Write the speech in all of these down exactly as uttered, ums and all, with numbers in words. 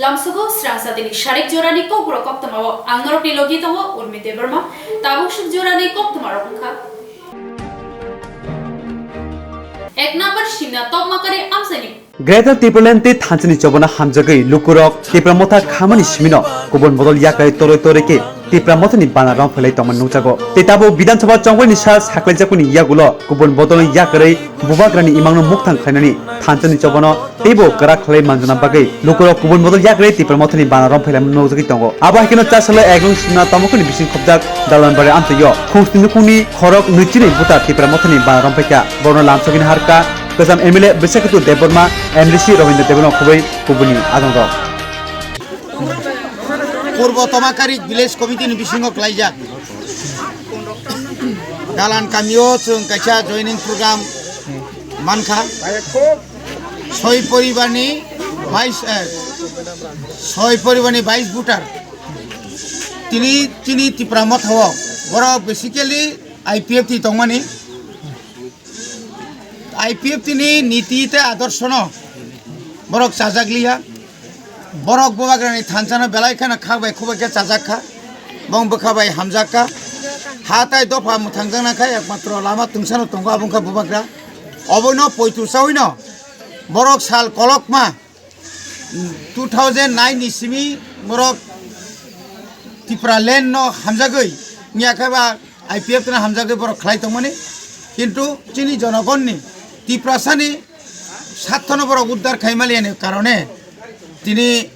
Lamsugo srangsa dini sarik jorani kokborok koktwmao ang norokni logi tongo Urmi Debbarma, tabuk suk jorani koktwmarok wngkha. Ek number simna topmakari amchaini. Greater Tipraland tei thanchani chobana hamjagwi lukurok Tipra Motha khamani simino kubun bodol yakarwi torwi torwi khe Tipra Mothani bana romphai lai tongmani nukjago. Tei tabuk Bidhan Sabha chongbaini sal saklaijakmani yagulo kubun bodolni yakarwi Bubagrani imangno mukthang khlainani thanchani chobano teibo kwrak khlai manjana bagwi lukurok kubun bodol yakarwi Tipra Mothani bana romphai lai nukjagwi tongo. Abo hai kheno chasalo eknung simna tamo khoni bising khobjak Dalanbari amchaio khungsni nukhungni khorok nwi chinwi buta Tipra Mothani bana romphaikha. Borno lamsogini harkha kwcham M L A Brisakhetu Debbarma, M D C Rohindra Debbarma khobwi kubuni adongrok. Purbo Tomakari Village Committee ni bisingo khlaijak Dalan kamio chwng kaisa joining program mankha. Soi poribarni bais, eh, soi poribarni bais voter. Tini, tini Tipra Mothao. Borok basically I P F T tongmani. I P F T ni niti tei adorshono borok chajakliya. Borok Bubagrani thanchano belai kheno khak bai khubui khe chajakha. Bong bwkha bai hamjakha. Ha tai dopha mwthangjakna khe ekmatro lama tungsano tongo, abo wngkha Bubagra. Obono poitu chaui no borok sal kolokma two thousand nine ni simi borok Tipraland no hamjagwi, wngya khe ba I P F no hamjagwi borok khlai tongmani, kintu chini jonogonni, Tiprasani sathono borok uddar khai maliya ni karone tini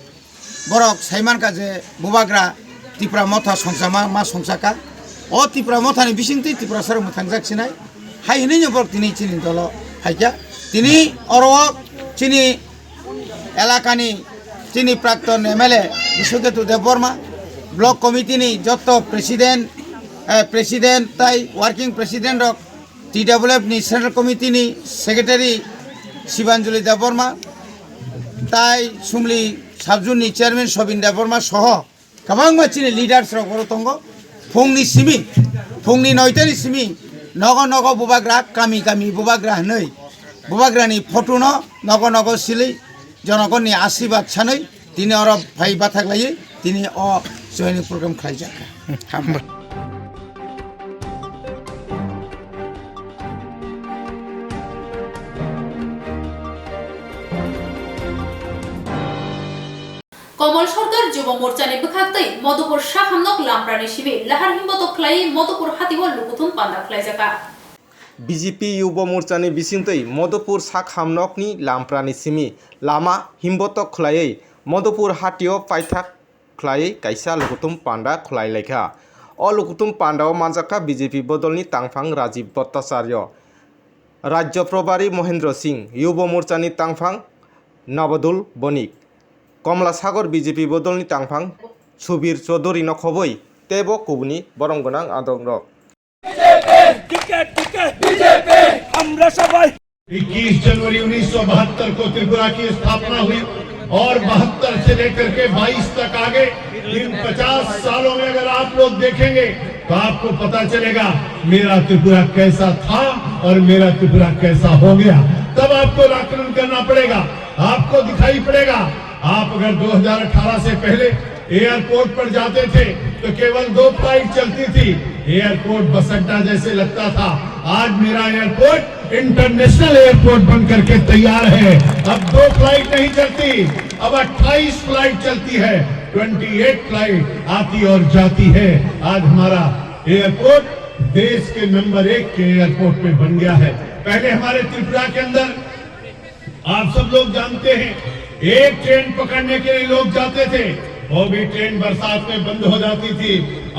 borok sai mankha je Bubagra Tipra Motha songchama ma songchaka. O Tipra Mothani bisingtwi Tiprasarok mwthangjak sinai. Hai hinwi no borok tini chini dolo phaikha. Tini oro chini elakani chini prakton M L A Biswaketu Debbarma, block committee ni jotto president, eh, president tai working president rok, T W F ni Central Committee ni Secretary Sibanjali Debbarma, tai Sumli Subzone ni Chairman Sobin Debbarma soho kwbangma chini leaders rok oro tongo. Phungni simi, phungni noita ni simi nogo nogo Bubagra, kami kami Bubagra hinwi Bubagrani photo no nogo nogo silwi jonogonni asirwad sanwi tini oro phai bathak laiwi tini o joining program khlaijak kha. Hambai. Komol Sarkar Jubo Morchani bwkhaktwi Madhupur Sakhamnok Lamprani simi lahar himbotok khlaiwi Madhupur hatio lukuthum panda khlaijakha. B J P Yubo Morchani bisingtwi Madhupur Sakhamnokni Lamprani simi lama himbotok khlaiwi Madhupur hatio paithak khlaiwi kaisa lukuthum panda khlai laikha. O lukuthum pandao manjakha B J P bodolni tangphang Rajiv Bhattacharya, Rajya Prabhari Mohendra Singh, Yubo Morchani tangphang Nabadul Bonik, Komla Sagor B J P bodolni tangphang Subir Chaudhury no khobwi teibo kubuni borong gwnang adongrok. Ticket, ticket. BJP. আমরা সবাই। इक्कीस जनवरी उन्नीस सौ बहत्तर को त्रिपुरा की स्थापना हुई और बहत्तर से लेकर के बाईस तक आ गए। इन पचास सालों में अगर आप लोग देखेंगे तो आपको पता चलेगा मेरा त्रिपुरा कैसा था और मेरा त्रिपुरा कैसा हो गया। तब आपको आकलन करना पड़ेगा, आपको दिखाई पड़ेगा। आप अगर दो हज़ार अठारह से पहले एयरपोर्ट पर जाते थे तो केवल दो फ्लाइट चलती थी। एयरपोर्ट बस अड्डा जैसे लगता था। आज मेरा एयरपोर्ट इंटरनेशनल एयरपोर्ट बन करके तैयार है। अब दो फ्लाइट नहीं चलती, अब अट्ठाईस फ्लाइट चलती है, ट्वेंटी एट फ्लाइट आती और जाती है। आज हमारा एयरपोर्ट देश के नंबर एक के एयरपोर्ट पे बन गया है। पहले हमारे त्रिपुरा के अंदर आप सब लोग जानते हैं, एक ट्रेन पकड़ने के लिए लोग जाते थे, वो भी ट्रेन बरसात में बंद हो जाती थी।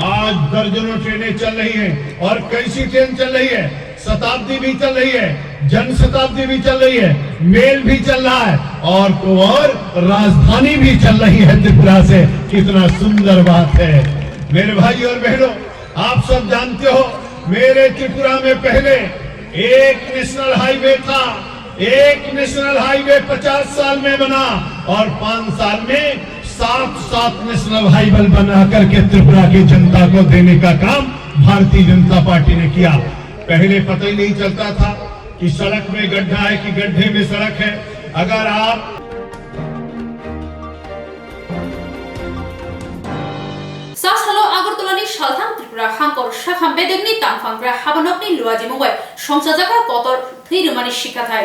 आज दर्जनों ट्रेनें चल रही हैं। और कैसी ट्रेन चल रही है? शताब्दी भी चल रही है, जनशताब्दी भी चल रही है, मेल भी चल रहा है, और तो और राजधानी भी चल रही है त्रिपुरा से। कितना सुंदर बात है मेरे भाई और बहनों। आप सब जानते हो, मेरे त्रिपुरा में पहले एक नेशनल हाईवे था, एक नेशनल हाईवे पचास साल में बना और पांच साल में सात, सात नेशनल हाईवे बना करके त्रिपुरा की जनता को देने का काम भारतीय जनता पार्टी ने किया। पहले पता ही नहीं चलता था कि सड़क में गड्ढा है कि गड्ढे में सड़क है। अगर आप Chasalo Agartala ni Salthang Tripura Hangkor Sakham Bedekni Tangphangra Habanokni Luajimung bai Songchajakha Kotor Thwi Rwmani Sikhathai.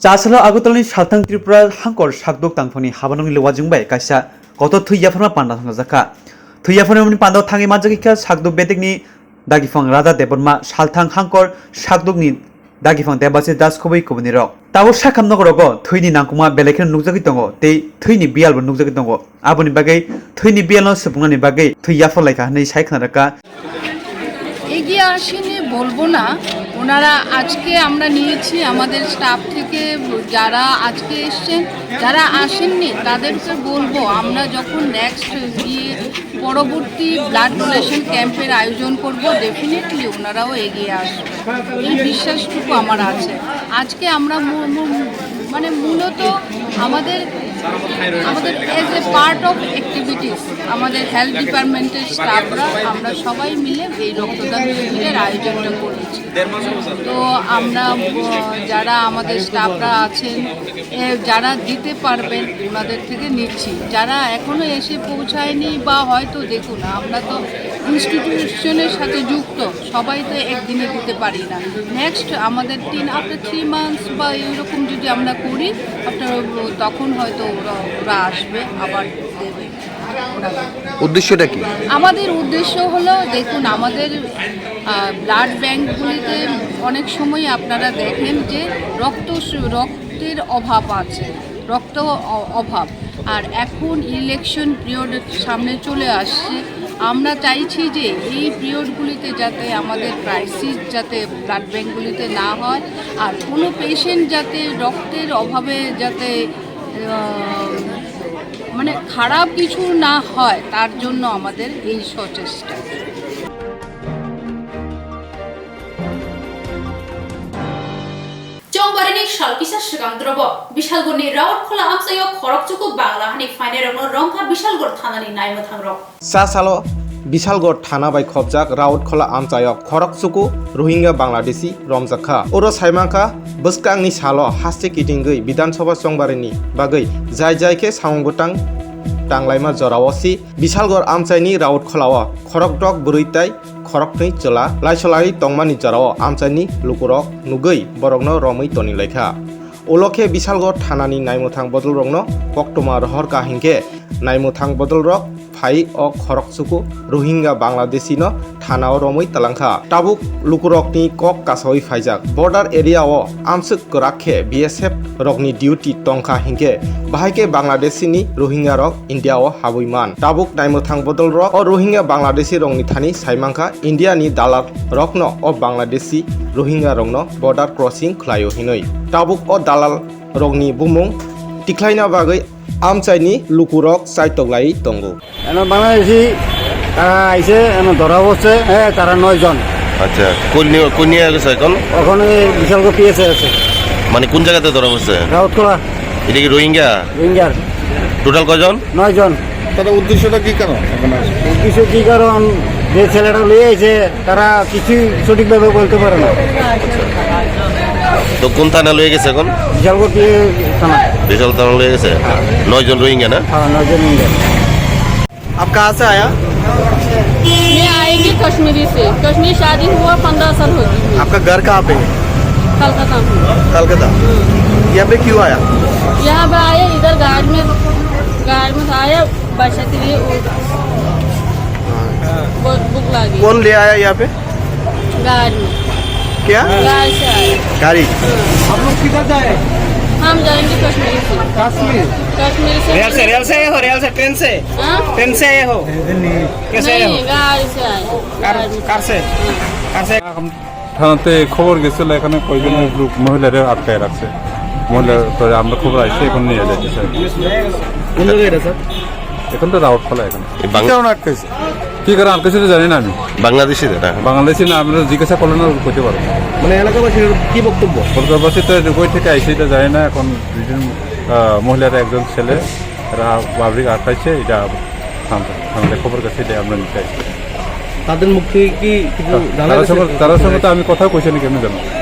Chasalo Agartala ni Salthang Tripura Hangkor Sakduk Tangphani Habanokni Luajimung bai kaisa kotor thwi yapharma panda thangjakha. Thwi yapharmani panda thangwi manjakha Sakduk Bedekni Dagiphang Raja Debbarma, Salthang Hangkor Sakdukni Dagiphang Debasi Das khobwi kubunirok. Tabuk Sakham nokrogo thwini nangkukma belai kheno nukjagwi tongo tei thwini biyalbo nukjagwi tongo. Aboni bagwi thwini biyalno supungnani bagwi thwi yaphar laikha hwnwi sai khna rwkha. এগিয়ে আসেনি বলবো না, ওনারা আজকে আমরা নিয়েছি আমাদের স্টাফ থেকে যারা আজকে এসছেন, যারা আসেননি তাদেরকে বলবো আমরা যখন নেক্সট গিয়ে পরবর্তী ব্লাড ডোনেশন ক্যাম্পের আয়োজন করব, ডেফিনেটলি ওনারাও এগিয়ে আসবেন। এই বিশ্বাসটুকু আমার আছে। আজকে আমরা মূ-, মূ-, মানে মূলত আমাদের, আমাদের as a part of activities, আমাদের হেলথ ডিপার্টমেন্টের স্টাফরা আমরা সবাই মিলে এই রক্তদান শিবিরের আয়োজনটা করেছি। তো আমরা, আহ, যারা আমাদের স্টাফরা আছেন, এ, যারা দিতে পারবেন ওনাদের থেকে নিচ্ছি, যারা এখনো এসে পৌঁছায়নি বা হয়তো, দেখুন, আমরা তো ইনস্টিটিউশনের সাথে যুক্ত, সবাই তো একদিনে দিতে পারি না। নেক্সট আমাদের তিন, আফটার থ্রি মান্থস বা এরকম যদি আমরা করি, আফটার, তখন হয়তো ওরা, ওরা আসবে, আবার দেবে। উদ্দেশ্যটা কি? আমাদের উদ্দেশ্য হলো, দেখুন, আমাদের, আহ, ব্লাড ব্যাংকগুলিতে অনেক সময় আপনারা দেখেন যে রক্ত স-, রক্তের অভাব আছে, রক্ত অ-, অভাব। আর এখন ইলেকশন পিরিয়ড সামনে চলে আসছে, আমরা চাইছি যে এই পিরিয়ডগুলিতে যাতে আমাদের ক্রাইসিস যাতে ব্লাড ব্যাংকগুলিতে না হয়, আর কোনো পেশেন্ট যাতে রক্তের অভাবে যাতে, আহ, মানে, খারাপ কিছু না হয়, তার জন্য আমাদের এই সচেষ্টা। Chongbarini sal kisa swkang drobo Bisalgurni Rautkhwla amchaio khorokchuku Bangla hani phainairokno romkha Bisalgur thanani naimwthangrok. Sa salo Bisalgor thana bai khopjak Rautkhwla amchaio khorokchuku Rohingya Bangladeshi romjakha. Oro saimankha bwskangni salo haste kitingwi Bidhan Sabha chongbarini bagwi jai jai khe samung bwtang tanglaima jorao si Bisalgor amchaini Rautkhwlao khorokdok bwrwi tai khoroknwi chwla laisolai tongmani jorao amchaini lukurok nugwi borokno romwi tonilaikha. Ulo khe Bisalgor thanani naimwthang bodolrokno koktwma rohorkha hinkhe naimwthang bodolrok phai o khorokchuku Rohingya Bangladeshino thanao romwi talangkha. Tabuk lukurokni kok kasawi phaijak. Border area o amswk kwrak khe B S F rokni duty tongkha hinkhe bahai khe Bangladeshini Rohingyarok India o habwi man. Tabuk naimwthang bodolrok o Rohingya Bangladeshi rokni thani saimankha India ni dalal rokno o Bangladeshi Rohingya rokno border crossing khlaio hinwi. Tabuk o dalal rokni bumung tikhlaina bagwi amchaini lukurok chaitoklai tongo. এনো বাংলাদেশি তারা আইছে, এনো ধরা পড়ছে, হ্যাঁ, তারা নয় জন। আচ্ছা, কোন নিয়ে, কোন নিয়ে গেছে এখন? ওখানে বিশালগড় পিএসএ আছে। মানে কোন জায়গাতে ধরা পড়ছে? রাউতখোলা। এটা কি রোহিঙ্গা? রোহিঙ্গার। টোটাল কয়জন? নয় জন। তারা উদ্দেশ্যটা কি, কেন এখানে আসছে? উদ্দেশ্য কি কারণ? যে ছেলেটা নিয়ে এসে তারা কিছুই সঠিকভাবে বলতে পারে না। তো কোন থানা লয়ে গেছে এখন? বিশালগড় থানা। বিশাল থানা লয়ে গেছে? হ্যাঁ। নয় জন রোহিঙ্গা না? হ্যাঁ, নয় জন রোহিঙ্গা। आप कहाँ से आया? मैं आएगी कश्मीरी से। कश्मीर शादी हुआ, पंद्रह साल हो गई। आपका घर कहाँ पे है? कलकत्ता में। कलकत्ता। यहाँ पे क्यों आया? यहाँ पे आए, इधर गाड़ी में, गाड़ी में आया, बच्चा के लिए वो बहुत भूख लगी। कौन ले आया यहाँ पे? गाड़ी। क्या? गाड़ी से आए। गाड़ी। हम लोग किधर जाए? हम जाएंगे कश्मीर से। कश्मीर? कश्मीर से। रेल से, रेल से आए हो, रेल से, ट्रेन से? हाँ? ट्रेन से आए हो? कैसे आए हो? नहीं, गाड़ी से आए। कार, गाड़ी। कार से? हाँ। कार से? हम থানাতে খবর গেছিল, এখানে কয়জন লোক মহিলারে আটকায় রাখছে। মহিলা, তো আমরা খবর আসছে, এখন নিয়ে যাচ্ছে, স্যার। কোন জায়গায় এটা, স্যার? এখন তো রাউতখোলা এখানে। এই বাং- কি কারণে আটকাইছে? কি কারণে আটকাইছে তো জানি না আমি। বাংলাদেশি এটা? বাংলাদেশি না, আমরা জিজ্ঞাসা করলে না, কইতে পারবো না। মানে এলাকাবাসীর কি বক্তব্য? এলাকাবাসী তো কই থেকে আইছে এটা জানি না। এখন দুইজন, আহ, মহিলার একজন ছেলে, এরা পাবলিক আটকাইছে, এটা থানা-, থানাতে খবর গেছে, এটা আমরা নিতে আইছি। তাদের মুখ থেকে কি কিছু জানা তারা গেছে? সঙ্গে, তারা সঙ্গে তো আমি কথা কইছি না, কেন জানো?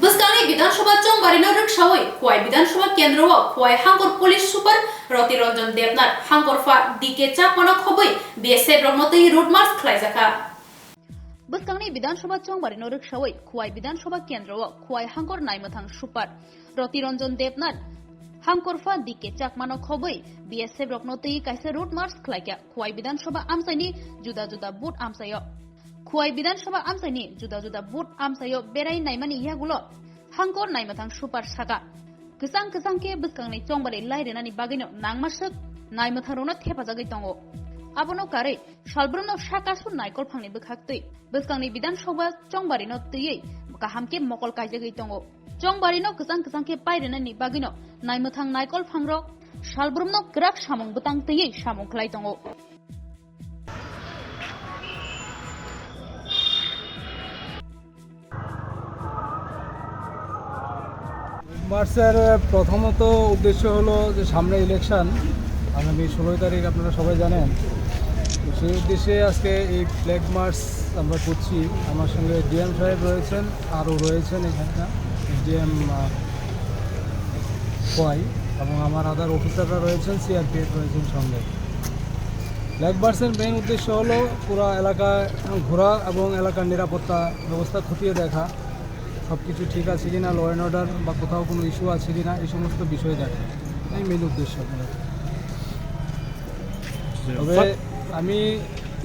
Bwskangni Bidhan Sabha chongbarino rwksawi Khowai Bidhan Sabha kendro o Khowai Hangkor Police Super Roti Ranjan Debnath, Hangkorpha D K Chakmano khobwi B S F rokno twi route march khlaijakha. Bwskangni Bidhan Sabha chongbarino rwksawi Khowai Bidhan Sabha kendro o Khowai Hangkor naimwthang Super Roti Ranjan Debnath, Hangkorpha D K Chakmano khobwi B S F rokno twi kaisa route march khlaikha Khowai Bidhan Sabha amchaini juda juda booth amchaio. Khowai Bidhan Sabha amchaini juda juda booth amchaio berai naimani yagulo Hangkor naimwthang Super saka. Kwchang kwchang khe bwskangni chongbari lai rwnani bagwino nangma swk naimwthangrokno thepajagwi tongo. Abono karwi salbrumno sakasu naikol phangni bwkhaktwi bwskangni Bidhan Sabha chongbarino twiwi kaham khe mokol kaijagwi tongo. Chongbarino kwchang kwchang khe pai rwnani bagwino naimwthang naikol phangrok salbrumno kwrak samung bwtang twiwi samung khlai tongo. মার্চের প্রথমত উদ্দেশ্য হলো যে সামনে ইলেকশন, আগামী ষোলোই তারিখ, আপনারা সবাই জানেন। তো সেই উদ্দেশ্যে আজকে এই ফ্ল্যাগ মার্চ আমরা করছি। আমার সঙ্গে ডিএম সাহেব রয়েছেন, আরও রয়েছেন এখানকার ডিএম খোয়াই, এবং আমার আদার অফিসাররা রয়েছেন, সিআরপিএফ রয়েছেন সঙ্গে। ফ্ল্যাগ মার্চের মেইন উদ্দেশ্য হলো পুরা এলাকায় ঘোরা এবং এলাকার নিরাপত্তা ব্যবস্থা খতিয়ে দেখা, সব কিছু ঠিক আছে কিনা, ল অ্যান্ড অর্ডার বা কোথাও কোনো ইস্যু আছে কিনা, এই সমস্ত বিষয়ে দেখা। এই মেইন উদ্দেশ্য মূলত। তবে আমি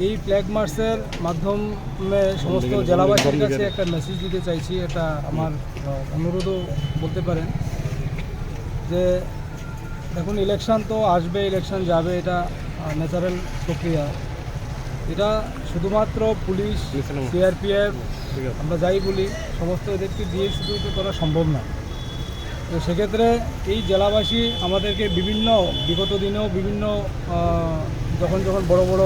এই ফ্ল্যাগ মার্চের মাধ্যমে সমস্ত জেলাবাসীর কাছে একটা মেসেজ দিতে চাইছি, এটা আমার আহ, অনুরোধও বলতে পারেন, যে এখন ইলেকশন তো আসবে, ইলেকশন যাবে, এটা ন্যাচারাল প্রক্রিয়া। এটা শুধুমাত্র পুলিশ, সিআরপিএফ, আমরা যাই বলি, সমস্ত এদেরকে দিয়ে শুধু তো করা সম্ভব না। তো সেক্ষেত্রে এই জেলাবাসী আমাদেরকে বিভিন্ন, বিগত দিনেও বিভিন্ন আহ, যখন যখন বড় বড়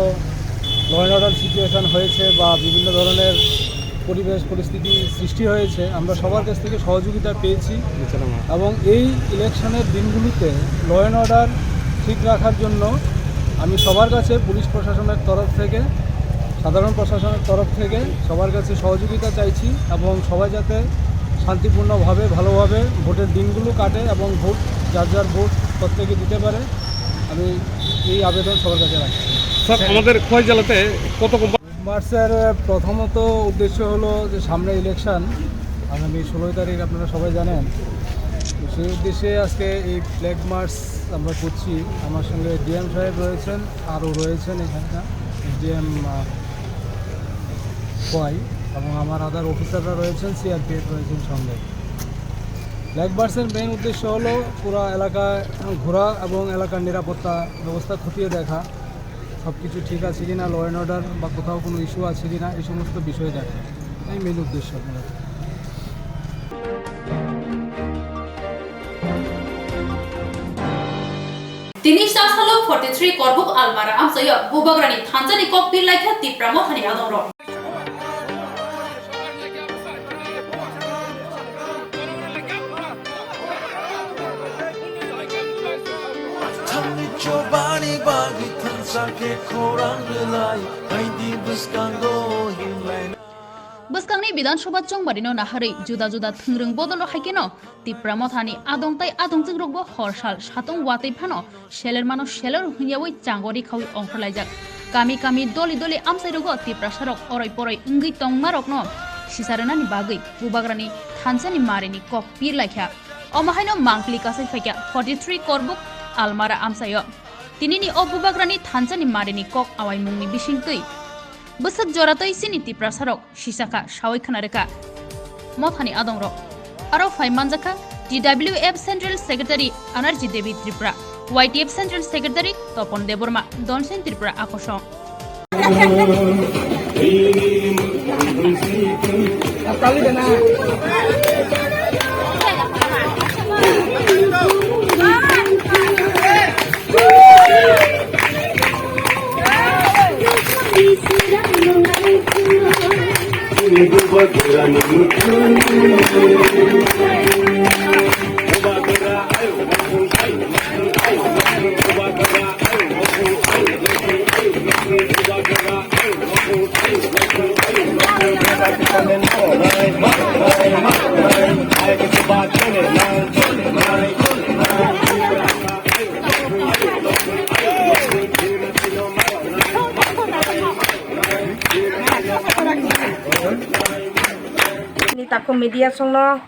ল অ্যান্ড অর্ডার সিচুয়েশন হয়েছে বা বিভিন্ন ধরনের পরিবেশ পরিস্থিতি সৃষ্টি হয়েছে, আমরা সবার কাছ থেকে সহযোগিতা পেয়েছি। এবং এই ইলেকশনের দিনগুলিতে ল অ্যান্ড অর্ডার ঠিক রাখার জন্য আমি সবার কাছে পুলিশ প্রশাসনের তরফ থেকে, সাধারণ প্রশাসনের তরফ থেকে সবার কাছে সহযোগিতা চাইছি এবং সবাই যাতে শান্তিপূর্ণভাবে, ভালোভাবে ভোটের দিনগুলো কাটে এবং ভোট, যার যার ভোট প্রত্যেকে দিতে পারে। আমি এই আবেদন সবার কাছে রাখছি। স্যার, আমাদের খোয়াই জেলাতে কত কোম্পানি? মার্চের প্রথমত উদ্দেশ্য হলো যে সামনে ইলেকশন, আগামী ষোলোই তারিখ, আপনারা সবাই জানেন। তো সেই উদ্দেশ্যে আজকে এই ফ্ল্যাগ মার্চ আমরা করছি। আমার সঙ্গে ডিএম সাহেব রয়েছেন, আরও রয়েছেন এখানকার ডিএম খোয়াই, এবং আমার আদার অফিসাররা রয়েছেন, সিআরপিএফ রয়েছেন সঙ্গে। ফ্ল্যাগ মার্চের মেইন উদ্দেশ্য হলো পুরা এলাকায় ঘোরা এবং এলাকার নিরাপত্তা ব্যবস্থা খতিয়ে দেখা, সব কিছু ঠিক আছে কিনা, ল অ্যান্ড অর্ডার বা কোথাও কোনো ইস্যু আছে কিনা, এই সমস্ত বিষয়ে দেখা। এই মেইন উদ্দেশ্য মূলত। Tini sasalo forty three Korbuk Almara amchaio Bubagrani thansa ni kok pir laikha Tipra Mothani adongrok. Thangni chobani bagwi thansa khe khorang rwlai, haidi bwskango himlai. Bwskangni Bidhan Sabha chongbarino naharwi juda juda thwngrwng bodolo hai kheno Tipra Mothani adong tai adongjwkrokbo hor sal satung watwi phano seler mano seler hwnyawi chango rikhawi ongkhorlaijak. Kami kami doli doli amchairogo Tiprasarok oroi poroi wngwi tongmarokno sisa rwnani bagwi Bubagrani thansani marini kok pir laikha. Omo haino mangpili kasai phaikha forty three Korbuk Almara amchaio. Tinini o Bubagrani thansani marini kok awaimungni bisingtwi bwswk joratwi chini Tiprasarok sisakha sawi khna rwkha. Mothani adongrok aro phai manjakha T W F Central Secretary Anerji Devi Tripura, Y T F Central Secretary Topon Debbarma, Donsen Tripura akosong. Media songno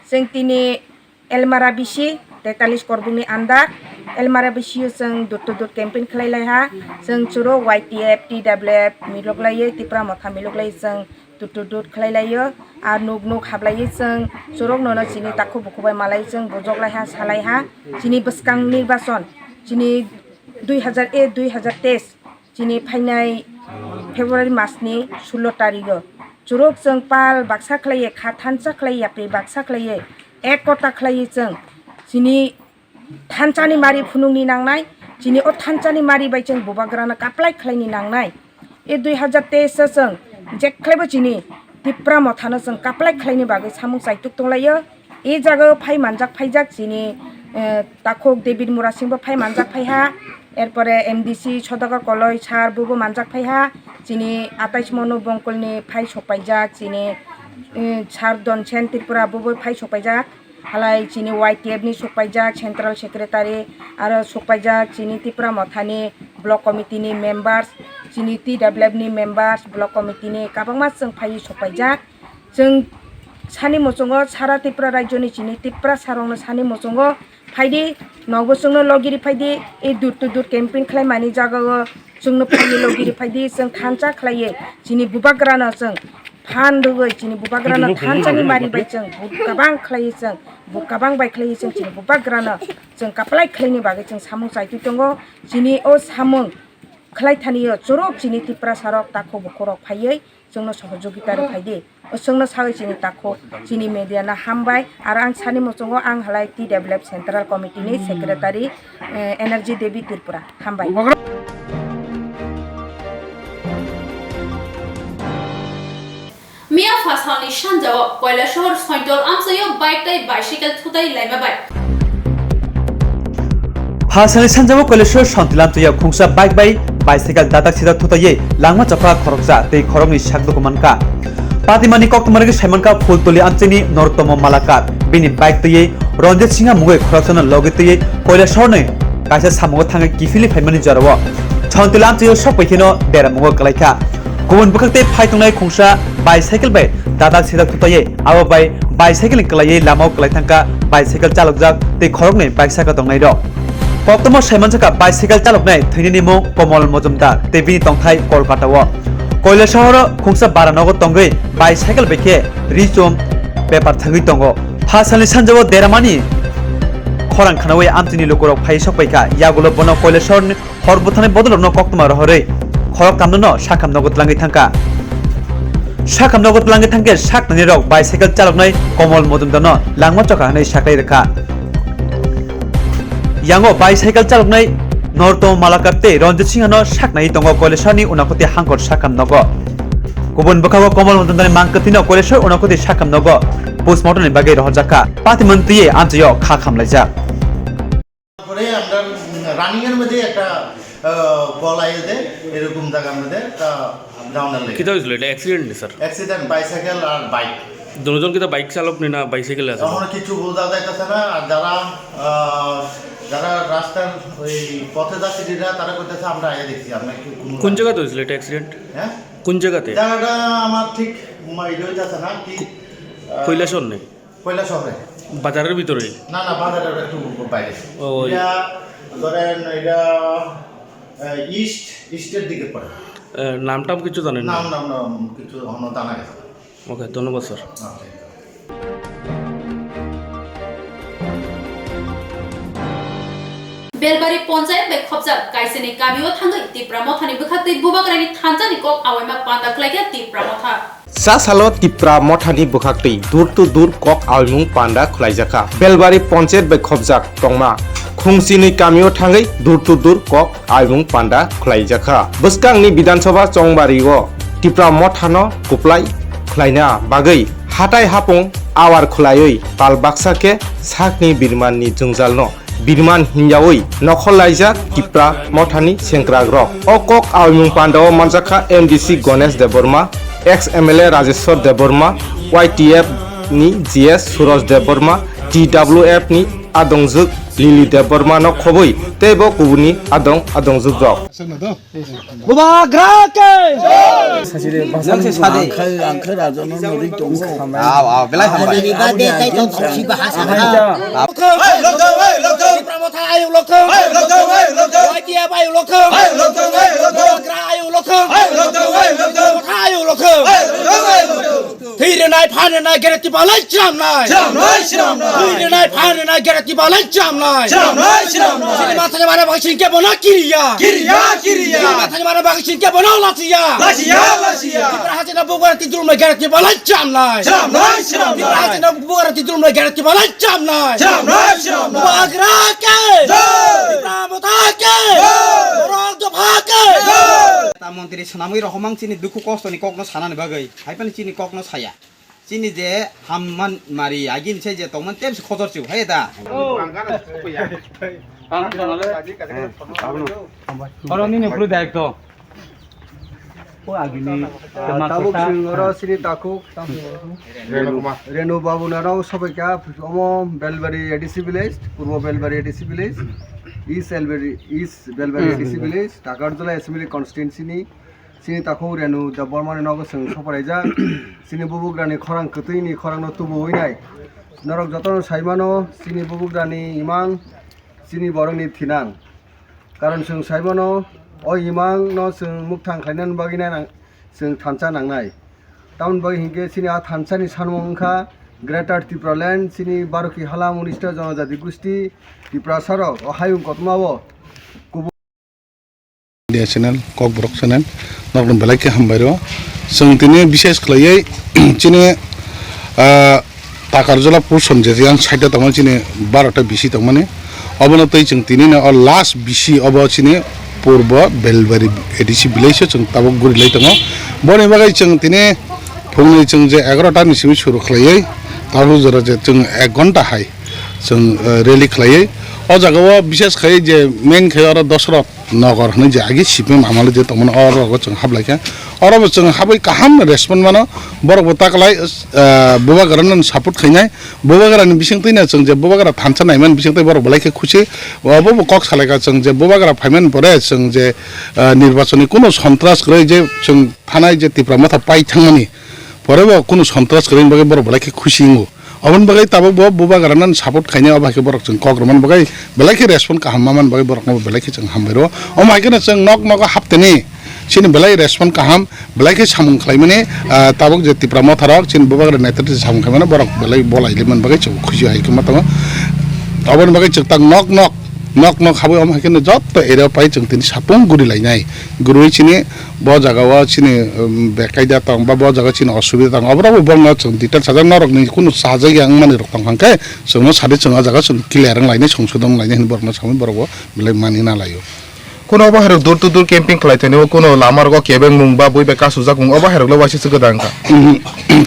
chwng tini Elmara bisi tetalis korbungni andar Elmara bisio chwng door to door campaign khlai lai ha. Chwng chwrok Y T F, T W F milok laiwi, Tipra Motha milok laiwi chwng door to door khlai laio. Ar nuk nuk hablaiwi chwng chwrok nono chini takhuk bukhuk bai malai chwng bujok lai ha, salai ha. Chini bwskang nirbachon, chini dui hazar e dui hazar teis, chini phainai February masni sullo tarigo chwrok chwng pal baksa khlaiwi, kha thansa khlaiwi, yapri baksa khlaiwi, ek kota khlaiwi chwng chini thansani mari phunukni nangnai, chini o thansani mari bai chwng bubagrano kaplai khlaini nangnai. E dui hazar teis o chwng jekhlaibo chini Tipra Mothano chwng kaplai khlaini bagwi samung chaituk tonglaio. E jagao phai manjak phaijak chini, eh, takhuk David Murasingbo phai manjak phaiha, erpore M D C Sodagar Koloi sir bobo manjak phaiha, chini atais Monu Bongkolni phai sokpaijak, chini, eh, sir Donsen Tripura bobo phai sokpaijak, halai chini Y T F ni sokpaijak Central Secretary, aro sokpaijak chini Tipra Mothani Block Committee ni members, chini T W F ni members, Block Committee ni kwbangma chwng phaiwi sokpaijak. Chwng sani muchungo sara Tripura rajyoni chini Tiprasarokno sani muchungo phaidi, nogo chwngno logiri phaidi, e door to door campaign khlaimani jagao chwngno phaidi, logiri phaidi, chwng thansa khlaiwi chini bubagrano chwng phan rwgwi chini bubagrano thansani mari bai chwng bu kabang khlaiwi chwng bu kabang bai khlaiwi chwng chini bubagrano chwng kaplai khlaini bagwi chwng samung chaitwi tongo. Chini o samung khlai thani o chwrok chini Tiprasarok takhuk bukhurok phaiwi chwngno sohojogita rwphaidi. O chwngno sawi chini takhuk, chini media no hambai. Aro ang sani muchungo ang halai T W F Central Committee ni Secretary, eh, Energy Devi Tripura. Hambai. Miya phasalni sanjao Koilashahar Sointol amchaio bike tei bicycle thutai laima bai. Phasalni sanjao Koilashahar Sointol amchaio khungsa bike bai bicycle dadak sidak thutaiwi langma chapha khoroksa tei khoroknwi sak duku mankha. Patimani koktwma rwgwi saimankha Phultuli amchaini Nortomo Malakar. Bini bike twiwi Ranjit Singha mungwi khoroksano logi twiwi Koilashaharni kaisa samungo thangwi kiphilwi phaimani jorao Sointol amchaio sokpaikheno deramungo kwlaikha. Kubun bwkhak tei phai tongnai khungsa bicycle bai dadak sidak thutaiwi abo bai bicycle ni kwlaiwi lamao kwlai thangkha bicycle chalokjak tei khoroknwi bike saka tongnairok. Koktwma saimansakha bicycle chaloknai thwinini mung Komol Mojumdar tei bini tongthai Kolkatao. Koilasaharo khungsa bara nogo tongwi bicycle bai khe ri chum bepar thangwi tongo. Phasalni sanjao deramani khorang khnaui amchaini lukurok phai sokpaikha, yagulo bono Koilasahar hor bwtharni bodolrokno koktwma rohorwi khorok kamnono sakham nogo twlangwi thangkha. Sakham nogo twlangwi thangkhe saknani rok bicycle chaloknai Komol Mojumdarno langma chokha hwnwi saklai rwkha. Yango bicycle chaloknai Norto Malakar tei Ranjit Singhano saknai tongo Koilasharni Unakoti hangkor sakham nogo. Kubun bwkhago Komol Mojumdarni mangkwtwino Koilashar Unakoti sakham nogo postmortemni bagwi rohorjakha. Patimani twiwi amchaio kha khamlaijak. তারপরে আমরা রানিং এর মধ্যে একটা, আহ, বল আইল দে, এরকম জায়গার মধ্যে একটা ডাউনের লেগে। কিতা হয়েছিল? এটা অ্যাক্সিডেন্ট নি, স্যার? অ্যাক্সিডেন্ট, বাইসাইকেল আর বাইক। দুজন কিতা বাইক চালক নি না বাইসাইকেলে আছে? এখনো কিছু বোঝা যাইতেছে না। আর যারা, আহ, যারা রাস্তার ওই পথে যাত্রীরা, তারা কইতেছে, "আমরা আইয়া দেখছি, আমরা একটু কোনো" কোন জায়গাতে হয়েছিল এটা অ্যাক্সিডেন্ট? হ্যাঁ? কোন জায়গাতে? জায়গাটা আমার ঠিক মা-, ইয়ে হইতেছে না, কি, আহ, কৈলাসহর নেই? কৈলাসহরে। বাজারের ভিতরেই? না, না, বাজারের একটু বাইরে। ও, ওই এটা ধরেন, এটা, আহ, ইস্ট, ইস্টের দিকে পড়ে। আহ, নাম টাম কিছু জানেন না? নাম, নাম, নাম কিছু এখনো জানা গেছে না। ওকে, ধন্যবাদ স্যার। ওকে। Belbari Ponchayat bai khopjak kaisani kamio thangwi Tipra Mothani bwkhaktwi Bubagrani thanchani kok awaima panda khlaikha Tipra Motha. Cha salo Tipra Mothani bwkhaktwi door to door kok awimung panda khwlaijakha. Belbari Ponchayat bai khopjak tongma khungsinwi kamio thangwi door to door kok awimung panda khwlaijakha. Bwskangni Bidhan Sabha chongbario Tipra Mothano kuplai khwlaina bagwi hatai hapung awar khwlaiwi pal baksa khe sakni birmanni jwngjalno birman hinjaui nokhorlaijak Tipra Mothani sengkrakrok. O kok awimung pandao manjakha M D C Ganesh Debbarma, ex M L A Rajeshwar Debbarma, Y T F ni G S Suraj Debbarma, T W F ni adongjwk Lili Debbarma no khobwi tei bo kubuni adong adong jukjok. Bubagra ke! Nang se sade. Ang khai, ang khai raja no nori tong. Aw, aw, belai hambai. Aboni bade tai tong si bahasa. Hai, lokong, hai, lokong. Tipra Motha ayuk lokong. Hai, lokong, hai, lokong. Y T F ayuk lokong. Hai, lokong, hai, lokong. Bubagra ayuk lokong. Hai, lokong, hai, lokong. Motha ayuk lokong. Hai, lokong, hai, lokong. Thwi rwnai, phan rwnai, gere tibalai chwramnai. Chwramnai, chwramnai. Thwi rwnai, phan rwnai, gere tibalai chwramnai. Chwramnai, chwramnai. Chini mathani mana bagwi chini kebono kiriya. Kiriya, kiriya. Chini mathani mana bagwi chini kebono lachiya. Lachiya, lachiya. Tipra hachino bubagra tidrumnai, gere tibalai chwramnai. Chwramnai, chwramnai. Tipra hachino bubagra tidrumnai, gere tibalai chwramnai. Chwramnai, chwramnai. Bubagra ke. Jai. Tipra Motha ke. Jai. Borok dopha ke. Jai. Ta montri swnamwi rohormang chini dukhu kostoni kokno sanani bagwi. Hai phano chini kokno saya. Chini je hamman mari agini sai je tongmani tebse khojor chiu, hai da? Oro nini phuru direct to. O agini. Ah, tabuk chwng oro chini takhuk Renu Babu narok sobaikha omo Belbari A D C village, Purbo Belbari A D C village, East Belbari, East Belbari A D C village, Takarjala Assembly Constituency ni. Chini takhuk Renu Debbarmani nogo chwng soparaijak. Chini bubagrani khorang kwtwini khorangno tubuwi nai. Norok jotono saimano, chini bubagrani imang, chini borokni thinang. Karon chwng saimano, o imangno chwng mukthang khlainani bagwi nai nang-, chwng thansa nangnai. Tamoni bagwi hinkhe chini a thansani sanmung wngkha Greater Tipraland, chini Baroki Hala Munista Jonojati Gusti, Tiprasarok o hayung kotormao kubun India channel Kokborok channel nokno belai khe hambai rw. Chwng tini bises khlaiwi chini, ah, Takarjala portion je yang side o tongmani chini barota bisi tongmani. Obono twi chwng tini no o last bisi obo chini Purbo Belbari A D C village o chwng tabuk guri lai tongo. Boni bagwi chwng tini phungni chwng je egarota ni simi suru khlaiwi tabuk jora je chwng ek ghonta hai chwng, eh, rally khlaiwi. O jaga o bises khai je main khai oro Dosrot Nogor hwnwi je agi C P M amalo je tongmani, oro rogo chwng hablai kha. Oro bo chwng habwi kaham respond mano. Borok bo taklai, ah, bubagrano support khainai. Bubagrani bisingtwi no chwng je bubagra thansa naimani bisingtwi borok belai khe khusi. Obo bo kok salai kha chwng je bubagra phaimani pore chwng je, ah, nirbachoni kuno sontras kwrwi je chwng thanai je Tipra Motha pai thangmani pore bo kuno sontras kwrwini bagwi borok belai khe khusi wngo. Oboni bagwi tabuk bo bubagrano support khainai, obo hai khe borok chwng kok rwmani bagwi belai khe respond kaham mamani bagwi borokno bo belai khe chwng hambai rwo. Omo hai kheno chwng nok nogo hapteni chini belai respond kaham, belai khe samung khlaimani, ah, tabuk je Tipra Motha rok chini bubagra netrito samung khlaimani borok belai bolai limani bagwi chwng khusi hai khe ma tongo. Oboni bagwi chwng tak nok nok, nok nok habwi omo hai kheno jotto area o pai chwng tini sapung guri lainai. Gurui chini bo jaga o chini, um, bekaida tong ba bo jaga chini osubida tong, oborok bo borokno chwng detail sajak, norokni kunu sajak ya wngmani rok tong kha khe chwngno sadi chwng o jaga chwng clear wng lainai, songsodon wng lainai hinwi borokno samwi borok bo belai mani na laio. Kuno obo hai rok door to door camping khlai thani o kuno lama rogo kebeng mung ba bui bai kasujak mung, obo hai rok le waisa se gwdang kha.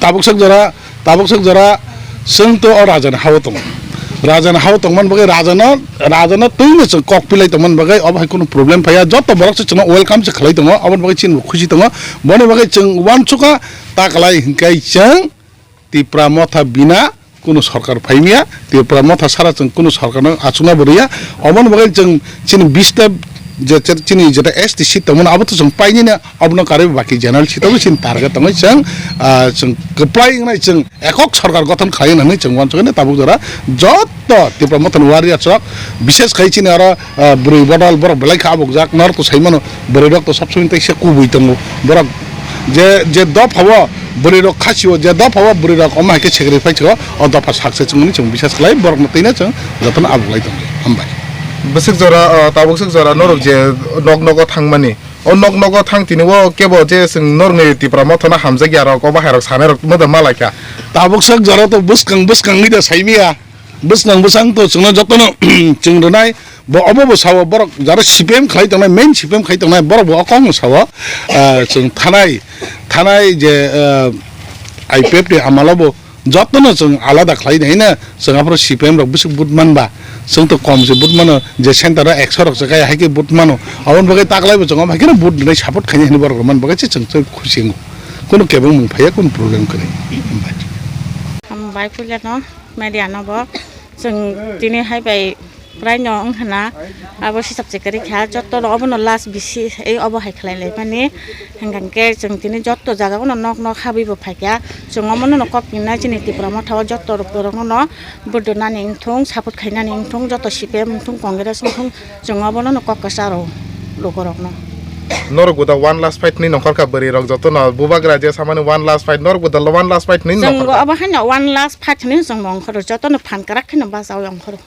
Tabuk sak jora Tabuk sak jora chwng to o rajani ha-o tongo. Rajani ha-o tongmani bagwi rajano, rajano twino chwng kok pilai tongmani bagwi obo hai kunu problem phaiya. Joto borok se chwngno welcome se khlai tongo, aboni bagwi chini bo khusi tongo. Boni bagwi chwng uansukha ta kwlai hinkhe chwng Tipra Motha bina kunu sorkar phaimya, Tipra Motha sara chwng kunu sorkarno achukna bo rwya. Oboni bagwi chwng chini bista je, je, chini jeta S T seat tongmani abo to chwng painina. Obono karwi baki general sitogwi chini target tongwi chwng, ah, chwng kwplai wngnai chwng ekok sorkar gothon khlai hwnwi chwng uansukgwi tabuk jora joto Tipra Mothani warriors rok, bises khai chini oro, ah, bwrwi bodol borok belai kha abukjak, norok to sai mano bwrwi rok to sob somoi teisa kubui tongo borok je, je dophao bwrwi rok khasio, je dophao bwrwi rok omo hai khe sacrifice o, o dopha sak se chwngmani chwng bises khlai borokno twino chwng jotono abuklai tongo. Hambai. Bwswk jora, ah, tabuk swk jora norok je nok nogo thangmani, o nok nogo thang tini o kebo je chwng norokni Tipra Mothano hamjakya rok, o bahai rok sanai rok no da malaikha. Tabuk sak jora to bwskang bwskang ni da saimia. Bwskang bwsang to chwngno jotono chwng rwnai. Bo obo bo sao borok jara C P M khlai tongnai, main C P M khlai tongnai borok bo o kokno sao, ah, chwng thanai, thanai je, ah, I P F ni amalo bo Jotono chwng alada khlai nai na, chwng aphuru C P M rok bwswk vote man ba, chwng to kom se vote mano, je center o ekso rok se kaya hai khe vote mano, aboni bagwi taklai bo chwng omo hai kheno vote rwnai support khainai hinwi borok rwmani bagwi se chwng, chwng khusi wngo, kunu kebeng mung phaiya, kunu problem kwrwi. Hambai. Hambai puilano media no bo chwng tini hai bai Praino wngkhana abo hisab se kwrwi kha, jotto no obono last bisi ei obo hai khlai lai mani. Hwnkha khe chwng tini jotto jaga o no nok nok habwi bo phaikha, chwng omono no kok rinai chini Tipra Motha o jotto borok no no budunani wngthung, support khainani wngthung, jotto C P M wngthung, Congress wngthung, chwng obono no kok kwcharo lukurok no. Norok buda one last fight ni nongkhor kha bwrwi rok jotto no bubagra je samani one last fight, norok buda one last fight ni Chwng nongkhor kha. Obo haino one last fight ni chwng nongkhoro, jotto no phan kwrak kheno bachao nongkhoro.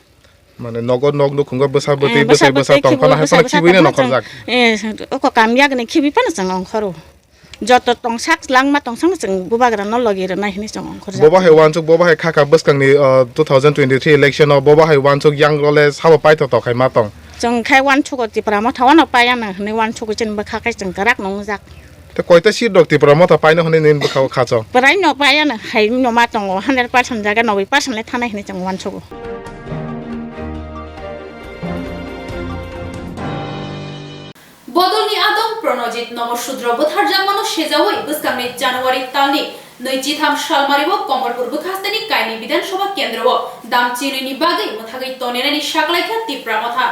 Mane nogo nok nukhungo bwsa bwtwi, eh, bwsai bwsa bwtwi tongphano khibi, hai phano bwsai khibuino bwsa nongkhorjak. Eh, oko kamyagni khibi phano chwng nongkhoro. Joto tongsak langma tongsakno chwng bubagrano logi rwnai hwnwi chwng nongkhorjak. Bobo hai wansuk, bobo hai khakha bwskangni, uh, two thousand twenty-three election o bobo hai wansuk yang role sabo paithotok hai ma tong. Chwng khai wansugo Tipra Motha wano paiya nang hwnwi wansugo chini bwkha khai chwng kwrak nungjak. Tei koita seat rok Tipra Motha paino hwnwi nini bwkhao khacho? Praino paiya nang hai no ma tongo, hundred percent jaga noboi percent le thanai hwnwi chwng wansugo. Bodolni adong Pranojit Nomo Sudro butharjakmano sejaui bwskangni January talni nwichitham salmario Komolpur bwkhasteni kaini Bidhan Sabha kendro o dam chinwini bagwi mwthagwi toninaini saklaikha Tipra Motha.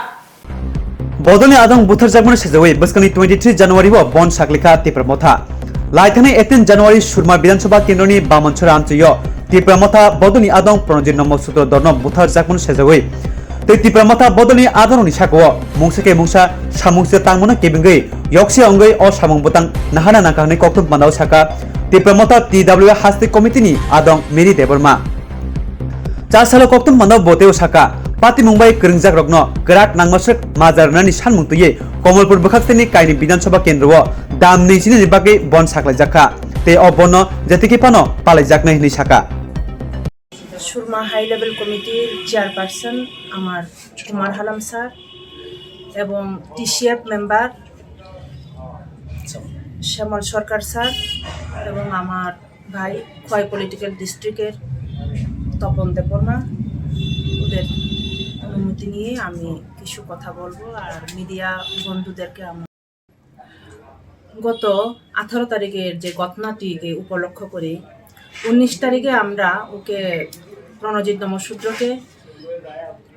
Bodolni adong butharjakmano sejaui bwskangni twenty-three January o bon saklaikha Tipra Motha. Laithani eighteen January Surma Bidhan Sabha kendroni Bamansora amchoio Tipra Motha bodolni adong Pranojit Nomo Sudro dorno butharjakmano sejaui tei Tipra Motha bodolni adongrokni sakao mungsa khe mungsa samung se tangmano kebengwi yokse wngwi o samung bwtang nahana nangkha hwnwi kokthum pandao saka Tipra Motha T W A hasti committee ni adong Mary Debbarma. Chasalo kokthum pandao bo teibo saka, patimung bai kwrwngjakrokno kwrak nangmaswk majra rwnani sanmung twiwi Komolpur bwkhasteni kaini Bidhan Sabha kendro o dam nwi chinani bagwi bon saklaijakha tei o bonno jetikhe phano palaijaknai hwnwi saka. Surma high level কমিটির chairperson আমার Kumar Halam sir এবং TCF member Shyamal Sarkar sir এবং আমার ভাই খোয়াই পলিটিক্যাল ডিস্ট্রিক্টের তপন দেববর্মা, ওদের অনুমতি নিয়ে আমি কিছু কথা বলবো। আর মিডিয়া বন্ধুদেরকে আমার গত আঠারো তারিখের যে ঘটনাটিকে উপলক্ষ করে উনিশ তারিখে আমরা ওকে, প্রণজিৎ নমসূত্রকে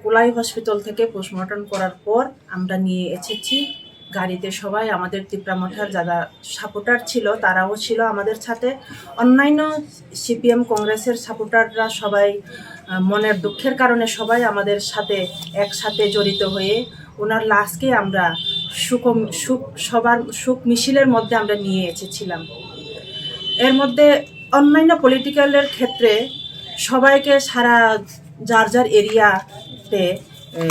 কোলাই হসপিটাল থেকে পোস্টমর্টম করার পর আমরা নিয়ে এসেছি গাড়িতে। সবাই আমাদের তিপ্রা মথার যারা সাপোর্টার ছিল, তারাও ছিল আমাদের সাথে। অন্যান্য সিপিএম কংগ্রেসের সাপোর্টাররা সবাই, আহ, মনের দুঃখের কারণে সবাই আমাদের সাথে একসাথে জড়িত হয়ে ওনার লাশকে আমরা শোক, শোক সভার, শোক মিছিলের মধ্যে আমরা নিয়ে এসেছিলাম। এর মধ্যে অন্যান্য পলিটিক্যালের ক্ষেত্রে সবাইকে সারা যার যার এরিয়াতে, এ,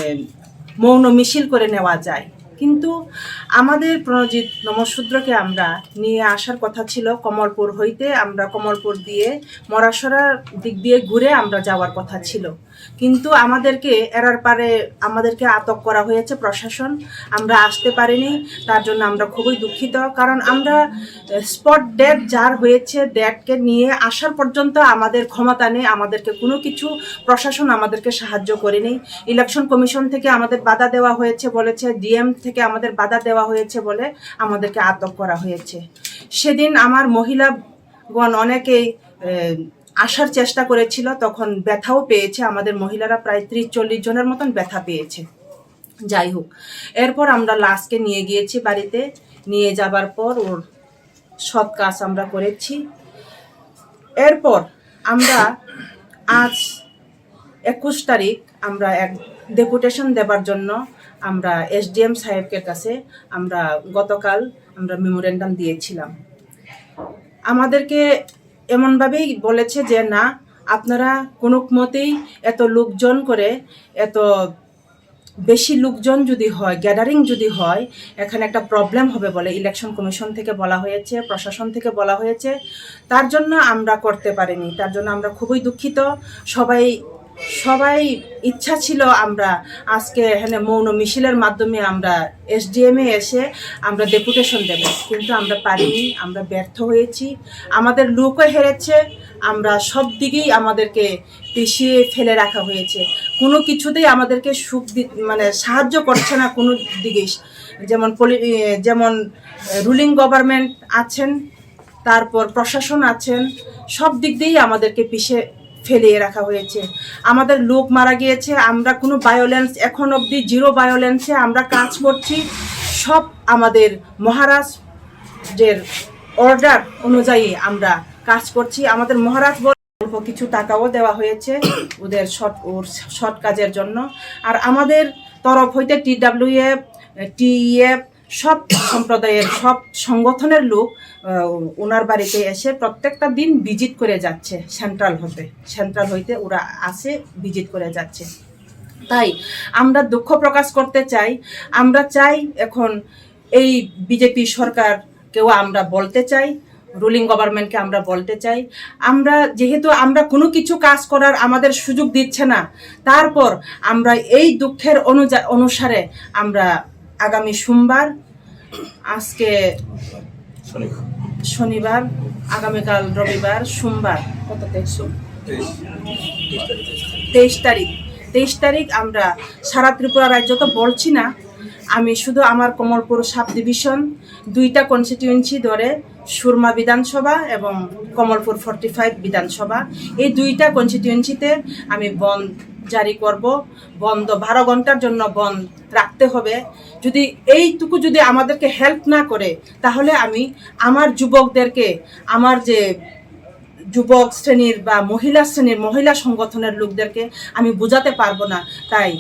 মৌন মিছিল করে নেওয়া যায়, কিন্তু আমাদের প্রণজিৎ নমসূত্রকে আমরা নিয়ে আসার কথা ছিল কমলপুর হইতে। আমরা কমলপুর দিয়ে মরাসরার দিক দিয়ে ঘুরে আমরা যাওয়ার কথা ছিল, কিন্তু আমাদেরকে এরার পারে আমাদেরকে আটক করা হয়েছে প্রশাসন। আমরা আসতে পারিনি, তার জন্য আমরা খুবই দুঃখিত। কারণ আমরা, এ, স্পট ডেথ যার হয়েছে, ডেথকে নিয়ে আসার পর্যন্ত আমাদের ক্ষমতা নেই, আমাদেরকে কোনো কিছু প্রশাসন আমাদেরকে সাহায্য করেনি। ইলেকশন কমিশন থেকে আমাদের বাধা দেওয়া হয়েছে বলেছে, ডিএম থেকে আমাদের বাধা দেওয়া হয়েছে বলে আমাদেরকে আটক করা হয়েছে। সেদিন আমার মহিলাগণ অনেকেই, এ, আসার চেষ্টা করেছিল, তখন ব্যথাও পেয়েছে। আমাদের মহিলারা প্রায় ত্রিশ চল্লিশ জনের মতন ব্যথা পেয়েছে। যাই হোক, এরপর আমরা লাশকে নিয়ে গিয়েছি বাড়িতে। নিয়ে যাবার পর ওর সৎ কাজ আমরা করেছি। এরপর আমরা আজ একুশ তারিখ আমরা এক ডেপুটেশন দেবার জন্য আমরা এসডিএম সাহেবকে কাছে আমরা গতকাল আমরা মেমোরেন্ডাম দিয়েছিলাম। আমাদেরকে এমনভাবেই বলেছে যে, "না, আপনারা কোনো মতেই এত লোকজন করে, এত বেশি লোকজন যদি হয়, গ্যাদারিং যদি হয়, এখানে একটা প্রবলেম হবে" বলে ইলেকশন কমিশন থেকে বলা হয়েছে, প্রশাসন থেকে বলা হয়েছে। তার জন্য আমরা করতে পারিনি, তার জন্য আমরা খুবই দুঃখিত। সবাই, সবাই ইচ্ছা ছিল আমরা আজকে এখানে মৌন মিছিলের মাধ্যমে আমরা এসডিএম এ এসে আমরা ডেপুটেশন দেব, কিন্তু আমরা পারিনি, আমরা ব্যর্থ হয়েছি। আমাদের লোকও হেরেছে, আমরা সব দিকেই আমাদেরকে পিছিয়ে ফেলে রাখা হয়েছে। কোনো কিছুতেই আমাদেরকে সুখ দি-, মানে সাহায্য করছে না কোনো দিকেই। যেমন পলি-, এ, যেমন রুলিং গভর্নমেন্ট আছেন, তারপর প্রশাসন আছেন, সব দিক দিয়েই আমাদেরকে পিছে ফেলিয়ে রাখা হয়েছে। আমাদের লোক মারা গিয়েছে, আমরা কোনো ভায়োলেন্স, এখন অবধি জিরো ভায়োলেন্সে আমরা কাজ করছি। সব আমাদের মহারাজের অর্ডার অনুযায়ী আমরা কাজ করছি। আমাদের মহারাজ বল-, অল্প কিছু টাকাও দেওয়া হয়েছে ওদের সৎ, ওর সৎ কাজের জন্য। আর আমাদের তরফ হইতে টিডাব্লিউএফ, টিইএফ, সব সম্প্রদায়ের, সব সংগঠনের লোক, আহ, ওনার বাড়িতে এসে প্রত্যেকটা দিন ভিজিট করে যাচ্ছে, সেন্ট্রাল হতে, সেন্ট্রাল হইতে ওরা আসে, ভিজিট করে যাচ্ছে। তাই আমরা দুঃখ প্রকাশ করতে চাই। আমরা চাই এখন এই বিজেপি সরকারকেও আমরা বলতে চাই, রুলিং গভর্নমেন্টকে আমরা বলতে চাই, আমরা যেহেতু আমরা কোনো কিছু কাজ করার আমাদের সুযোগ দিচ্ছে না, তারপর আমরা এই দুঃখের অনুযা-, অনুসারে আমরা আগামী সোমবার, আজকে শনিবার, আগামীকাল রবিবার, সোমবার, কত তারিখ? তেইশ তারিখ। তেইশ তারিখ আমরা সারা ত্রিপুরা রাজ্য তো বলছি না, আমি শুধু আমার কমলপুর সাব ডিভিশন, দুইটা কনস্টিটিউয়েন্সি ধরে, সুরমা বিধানসভা এবং কমলপুর ফর্টি ফাইভ বিধানসভা, এই দুইটা কনস্টিটিউয়েন্সিতে আমি বন্ধ জারি করব। বন্ধ বারো ঘন্টার জন্য বন্ধ রাখতে হবে। যদি এইটুকু যদি আমাদেরকে হেল্প না করে, তাহলে আমি আমার যুবকদেরকে, আমার যে যুবক শ্রেণীর বা মহিলা শ্রেণীর, মহিলা সংগঠনের লোকদেরকে আমি বুঝাতে পারবো না। তাই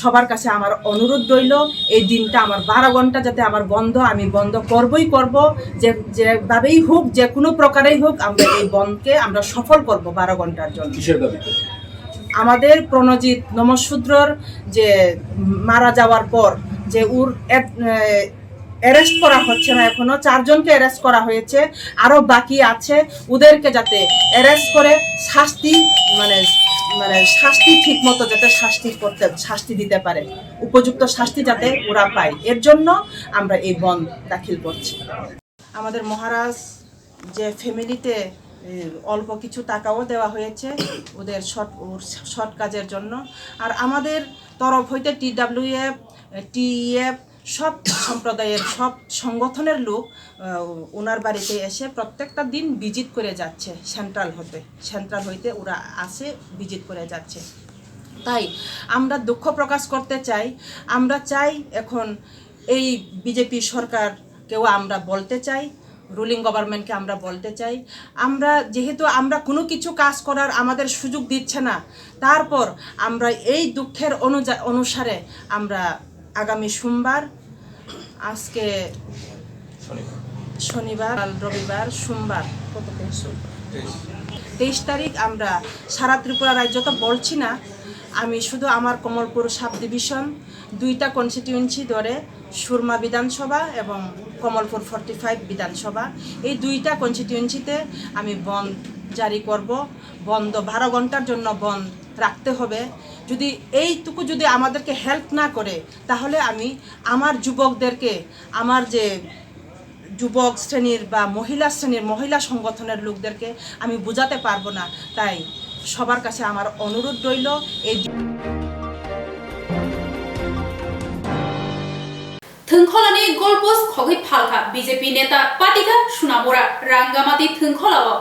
সবার কাছে আমার অনুরোধ রইল, এই দিনটা আমার বারো ঘন্টা যাতে আমার বন্ধ, আমি বন্ধ করবই করব। যে, যেভাবেই হোক, যে কোনো প্রকারেই হোক, আমরা এই বন্ধকে আমরা সফল করব বারো ঘন্টার জন্য। কিসের দাবিতে? আমাদের প্রণজিৎ নমঃশূদ্রর যে মারা যাওয়ার পর যে ওর এক-, এ, অ্যারেস্ট করা হচ্ছে না, এখনো চারজনকে অ্যারেস্ট করা হয়েছে, আরো বাকি আছে, ওদেরকে যাতে অ্যারেস্ট করে শাস্তি, মানে, মানে শাস্তি ঠিক মতো যাতে শাস্তি করতে, শাস্তি দিতে পারে, উপযুক্ত শাস্তি যাতে ওরা পায়, এর জন্য আমরা এই বন্ধ দাখিল করছি। আমাদের মহারাজ যে ফ্যামিলিতে, এ, অল্প কিছু টাকাও দেওয়া হয়েছে ওদের সৎ, ওর সৎ কাজের জন্য। আর আমাদের তরফ হইতে টিডাব্লিউএফ, টিইএফ, সব সম্প্রদায়ের, সব সংগঠনের লোক, আহ, ওনার বাড়িতে এসে প্রত্যেকটা দিন ভিজিট করে যাচ্ছে সেন্ট্রাল হতে, সেন্ট্রাল হইতে ওরা আসে, ভিজিট করে যাচ্ছে। তাই আমরা দুঃখ প্রকাশ করতে চাই। আমরা চাই এখন এই বিজেপি সরকারকেও আমরা বলতে চাই, রুলিং গভর্নমেন্টকে আমরা বলতে চাই, আমরা যেহেতু আমরা কোনো কিছু কাজ করার আমাদের সুযোগ দিচ্ছে না, তারপর আমরা এই দুঃখের অনুযা-, অনুসারে আমরা আগামী সোমবার, আজকে শনিবার, কাল রবিবার, সোমবার, কত তারিখ? তেইশ। তেইশ তারিখ আমরা সারা ত্রিপুরা রাজ্য তো বলছি না, আমি শুধু আমার কমলপুর সাব ডিভিশন, দুইটা কনস্টিটিউয়েন্সি ধরে সুরমা বিধানসভা এবং কমলপুর ফর্টি ফাইভ বিধানসভা, এই দুইটা কনস্টিটিউয়েন্সিতে আমি বন্ধ জারি করব। বন্ধ বারো ঘন্টার জন্য বন্ধ রাখতে হবে। যদি এইটুকু যদি আমাদেরকে হেল্প না করে, তাহলে আমি আমার যুবকদেরকে, আমার যে যুবক শ্রেণীর বা মহিলা শ্রেণীর, মহিলা সংগঠনের লোকদেরকে আমি বুঝাতে পারবো না। তাই সবার কাছে আমার অনুরোধ রইল, এই Thwngkholani goalpost khogwi phalkha B J P neta patikha Sunamura Rangamati thwngkholao.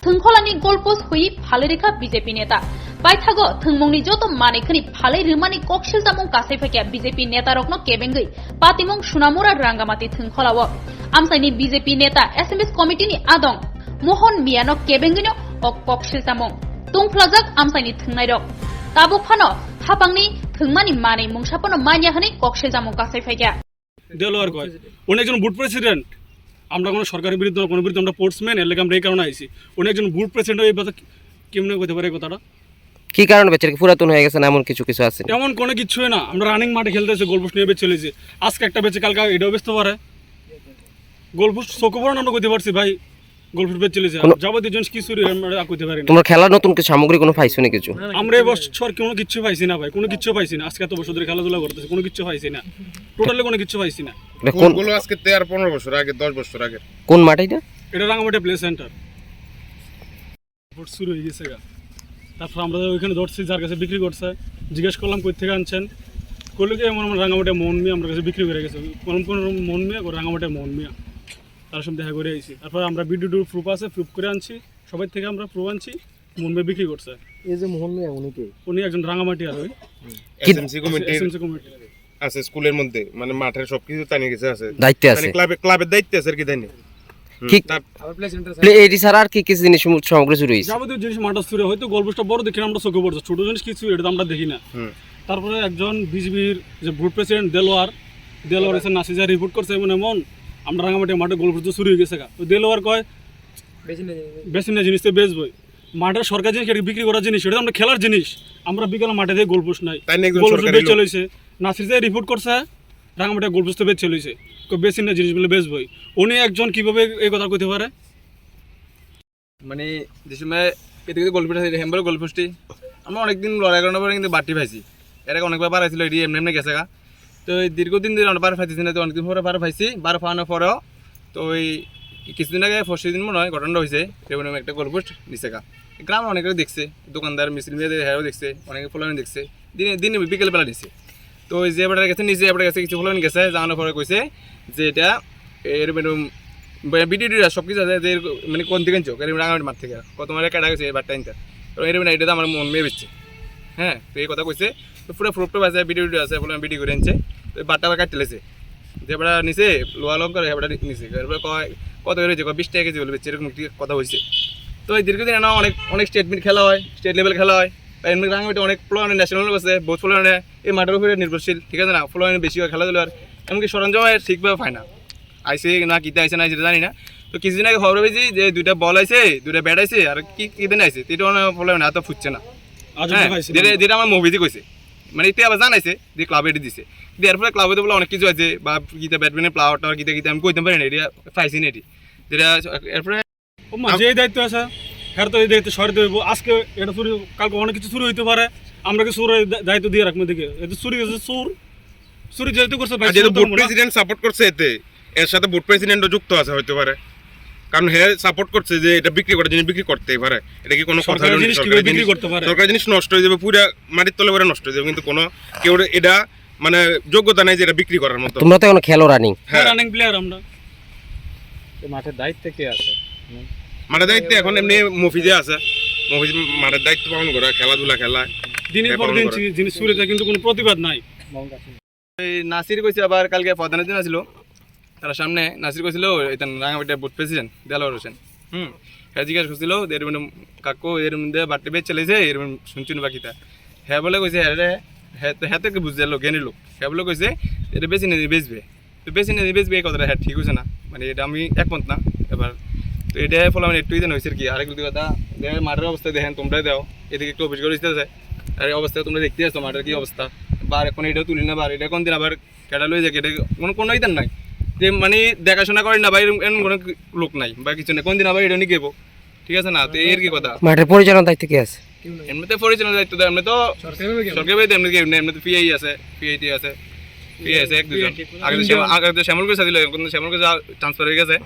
Thwngkholani goalpost hwi phalwi rikha B J P neta. Paithago thwngmungni joto manwi khani phalwi rwmani kok silchamung kasai phaikha B J P neta rokno kebengwi patimung Sunamura Rangamati thwngkholao. Amchaini B J P neta S M S committee ni adong Mohon Miyano kebengwino o kok silchamung tungphlajak amchaini thwngnairok. Tabuk phano hapangni thwngmani manwi mungsa phano manya hwnwi kok silchamung kasai phaikha. দিল আর কয়, উনি একজন booth president. আমরা কোনো সরকারের বিরুদ্ধে না, কোনো বিরুদ্ধে আমরা স্পোর্টসম্যান, এর লেগে আমরা এই কারণে আইছি। উনি একজন বুথ প্রেসিডেন্ট হয়ে এই কথা কেমনে কইতে পারে এই কথাটা? কি কারণে বেচারা কি পুরাতন হয়ে গেছে না এমন কিছু কিছু আছে নি? তেমন কোনো কিছুই না, আমরা রানিং মাঠে খেলতেছি, গোলপোস্ট নিয়ে বেচ চলেছি। আজকে একটা বেচে কালকে এটাও বেচতে পারে। গোলপোস্ট চোখে পড়ে না আমরা কইতে পারছি ভাই, গোলপোস্ট বেচ চলেছি। কোনো যাবতীয় জিনিস কি চুরি হয় আমরা কইতে পারি না। তোমার খেলার নতুন কিছু সামগ্রী কোনো পাইছো নি কিছু? আমরা এই বছর কোনো কিছু পাইছি না ভাই, কোনো কিছু পাইছি না। আজকে এত বছর ধরে খেলাধুলা করতেছি, কোনো কিছু পাইছি না, টোটালি কোনো কিছু পাইছি না। এটা কোন গোলগুলো আজকে তেরো পনেরো বছর আগে, দশ বছর আগে। কোন মাঠ এটা? এটা রাঙামাটি প্লে সেন্টার। ভোট শুরু হয়ে গেছে গা। তারপর আমরা ওইখানে ধরছি, যার কাছে বিক্রি করছে, জিজ্ঞেস করলাম কই থেকে আনছেন, করলো কি এমন আমার রাঙামাটি মোহন মিয়া আমার কাছে বিক্রি করে গেছে। কোন কোন মোহন মিয়া, রাঙামাটি মোহন মিয়া, তার সঙ্গে দেখা করে আইছি। তারপর আমরা ভিডিও প্রুফ আছে, প্রুফ করে আনছি, সবাই থেকে আমরা প্রুফ আনছি, মোহন মিয়া বিক্রি করছে। এই যে মোহন মিয়া, উনি কে? উনি একজন রাঙামাটি আর ওই কি এসএমসি কমিটির এসএমসি কমিটি। আছে স্কুলের মধ্যে, মানে মাঠের সবকিছু তাই নিয়ে গেছে, আছে। দায়িত্বে আছে। মানে ক্লাবে, ক্লাবের দায়িত্বে আছে আর কি, তাই নিয়ে। হুম, কি তার প্লে-, এটি ছাড়া আর কি কি জিনিস মু-, সমগ্র চুরি হয়েছে? যাবতীয় জিনিস মাঠে চুরি, হয়তো গোলপোস্টটা বড় দেখি না, আমরা চোখে পড়ছে, ছোট জিনিস কিছু এটা তো আমরা দেখি না। হুম। তারপরে একজন বিজিবির যে বুথ প্রেসিডেন্ট দেলোয়ার, দেলোয়ার এসে নাসিজা রিপোর্ট করছে এমন এমন, আমরা রাঙামাটি মাঠে গোলপোস্ট চুরি হয়ে গেছে গা। তো দেলোয়ার কয়, বেশি না জিনিস। বেশি না জিনিস তো বেচবই। মাঠের সরকার জিনিস, এটা বিক্রি করার জিনিস, এটা তো আমরা খেলার জিনিস। আমরা বিকালে মাঠে দিয়ে গোলপোস্ট নাই। তাই না, একজন গোলপোস্ট সরকারি বেচে লোক। চলেছে। নাসির যে রিপোর্ট করছে, রাঙামাটির গোলপোস্ট তো বেচে চলেছে। তো বেশি না জিনিস বলে বেচবই। উনি একজন কিভাবে এই কথা কইতে পারে? মানে, যে সময় কেটে কেটে গোলপোস্ট আছে, হ্যাম্বার গোলপোস্টটি আমরা অনেকদিন লড়াই করানোর পরে কিন্তু বাট্টি পাইছি। এর আগে অনেকবার বার হয়েছিল, এটি এমনি এমনি গেছে গা। তো এই দীর্ঘদিন ধরে আমরা বার পাইতেছি না, তো অনেকদিন পরে বার পাইছি। বার পাওয়ানোর পরেও তো ওই কিছুদিন আগে, পরশু দিন মনে হয় ঘটনাটা হয়েছে, রেভিনিউ একটা গোলপোস্ট নিচে গা। গ্রামে অনেকে দেখছে, দোকানদার মিছিল মিয়া হেরাও দেখছে, অনেকে ফলানি দেখছে, দিনে দিনে বিকেল বেলা নিছে। তো ওই যে এবার গেছে, নিজে এবার গেছে, কিছু ফলানি গেছে, জানানোর পরে কইছে যে এটা এর মানে ভিডিও টিডিও সব কিছু আছে, যে এরকম মানে কোন দিকে আনছো, এরকম রাঙামাটি মাঠ থেকে, কত মারে কেটা গেছে এই বাট্টা আনতে। তো এরকম এটা তো আমার মন মেয়ে বেচছে। হ্যাঁ, তো এই কথা কইছে। তো পুরো প্রুফটা আছে, ভিডিও টিডিও আছে, বলে আমি ভিডিও করে আনছে। তো এই বাট্টা আবার কাটতে লেছে, যে এবার নিচে লোয়া লং করে এবার নিচে, এবার কয় কত করে হয়েছে, কয় বিশ টাকা কেজি বলে বেচছে, এরকম একটি কথা হয়েছে। তো এই দীর্ঘদিন এনে অনেক, অনেক স্টেট মিট খেলা হয়, স্টেট লেভেল খেলা হয়, বা এমনি রাঙামাটি অনেক ফলানি ন্যাশনাল আছে, বহুত ফলানি এই মাঠের উপরে নির্ভরশীল, ঠিক আছে না? ফলানি বেশি হয় খেলাধুলার, এমনকি সরঞ্জাম হয় ঠিকভাবে পায় না। আইসে না কিতা আইসে না আইসে জানি না। তো কিছুদিন আগে খবর পেয়েছি যে দুইটা বল আইছে, দুইটা ব্যাট আইছে, আর কি কি দিন আইছে, তো এটা মানে ফলানি এত ফুটছে না। আজব হ্যাঁ, দেখাইছে যেটা, মানে। যেটা আমার মুভিতে কইছে, মানে এটা আবার জানাইছে যে ক্লাবে এটা দিছে। কিন্তু এরপরে ক্লাবে তো বলে অনেক কিছু আছে, বা কিতা ব্যাডমিন্টন প্লেয়ার টাওয়ার কিতা কিতা আমি কইতে পারি না, এটা পাইছি না এটি। যেটা এরপরে ও মা, আম- যে দায়িত্ব আছে, হ্যাঁ তো এই দায়িত্ব সরিয়ে দেবো। আজকে এটা চুরি, কালকে অনেক কিছু চুরি হইতে পারে, আমরা কি চুরের দা-, দায়িত্ব দিয়ে রাখবো এদিকে? এটা চুরি হচ্ছে চুর, চুরি যেহেতু করছে ভাই, আর যেহেতু চুর তো বুথ মনে হয়। প্রেসিডেন্ট সাপোর্ট করছে এতে, এর সাথে বুথ প্রেসিডেন্টও যুক্ত আছে হইতে পারে, কারণ হে সাপোর্ট করছে যে এটা বিক্রি করার জন্য বিক্রি করতেই পারে। এটা কি কোনো কথা সরকারি হলো? জিনিস সরকারি কিভাবে বিক্রি জিনিস, করতে পারে? সরকারি জিনিস নষ্ট হয়ে যাবে, পুরা মাটির তলে পড়ে নষ্ট হয়ে যাবে, কিন্তু কোনো কেউ এটা মানে যোগ্যতা নাই যে এটা বিক্রি করার মতো। তোমরা তো এখন খেলো রানিং। হ্যাঁ। রানিং প্লেয়ার আমরা। তো মাঠের দায়িত্বে কে আছে? মাঠের দায়িত্বে এখন এমনি মফিজে আছে, মফিজ মাঠের দায়িত্ব পালন করে, খেলাধুলা খেলা, দিনের এ, পর পালন দিন করে। চি-, জিনিস চুরি যায়, কিন্তু কোনো প্রতিবাদ নাই। এই নাসির কইছে আবার কালকে প্রধানের দিন আছিল, তার সামনে নাসির কইছিল, এটা রাঙামাটির বুথ প্রেসিডেন্ট দেলোয়ার হোসেন। হুম, হ্যাঁ জিজ্ঞাসা করছিল, "এর মানে কাকু, এর মধ্যে বাট্টি বেচ চলেছে, এর মানে শুনছুন বাকিটা?" হ্যাঁ বলে কইছে, "হ্যাঁ রে, হ্যাঁ তো, হ্যাঁ তো একটু বুঝতে লোক, জ্ঞানী লোক।" হ্যাঁ বলে কইছে, "এটা বেশি নিয়ে বেচবে।" তো বেশি নিয়ে বেচবে এই কথাটা, হ্যাঁ, ঠিক হয়েছে না, মানে এটা আমি একমত না। এবার তো এটা ফলে মানে একটু ইদান হয়েছে আর কি। আরেক যদি কথা, দেখেন মাঠের অবস্থা দেখেন, তোমরাই দাও, এদিকে একটু অফিস করে দিতে আছে, আর এই অবস্থা তোমরা দেখতে আসছো মাঠের কি অবস্থা। বার এখন এটাও তুলি না, বার এটা কোন দিন আবার কেটা লয়ে যায়, এটা কোনো, কোনো ইদান নাই যে মানে দেখাশোনা করে না বা এরকম, এরকম কোনো লোক নাই বা কিছু নেই। কোন দিন আবার এটা নিয়ে গেবো, ঠিক আছে না? তো এই আর কি কথা। মাঠের পরিচালনার দায়িত্ব কে আছে? এমনিতে পরিচালনার দায়িত্ব দেয়, এমনি তো সরকারি ভাবে কেউ? সরকারি ভাবে এমনি কেউ নেই, এমনি তো পিআই আছে, পিআইটি আছে, পিআই আছে এক দুজন। পিআইটি। আগে তো শ্যামল, আগে তো শ্যামল কৃষি ছিল, এখন তো শ্যামল কৃষি ট্রান্সফার হয়ে গেছে।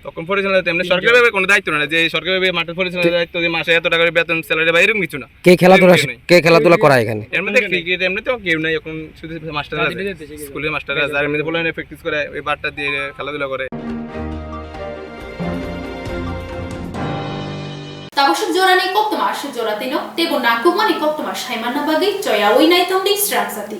তখন পরিচালনা দায়িত্ব এমনি সরকারি ভাবে কোনো দায়িত্ব না, যে সরকারি ভাবে মাঠের পরিচালনার দায়িত্ব, যে মাসে এত টাকা করে বেতন, স্যালারি বা এরকম কিছু না। কে খেলাধুলা, এরকম কেউ নেই। কে খেলাধুলা করায় এখানে? এমনিতে ক্রিকেট, এমনিতেও কেউ নাই, এখন শুধু মাস্টার আছে, স্কুলে মাস্টার আছে, আর এমনিতে বলে প্র্যাকটিস করে, ওই বারটা দিয়ে খেলাধুলা করে। Tabuk swk jorani koktwma aswk jora twino, teibo nangkukmani koktwma saimanna bagwi choyaui naitongdi srang jati.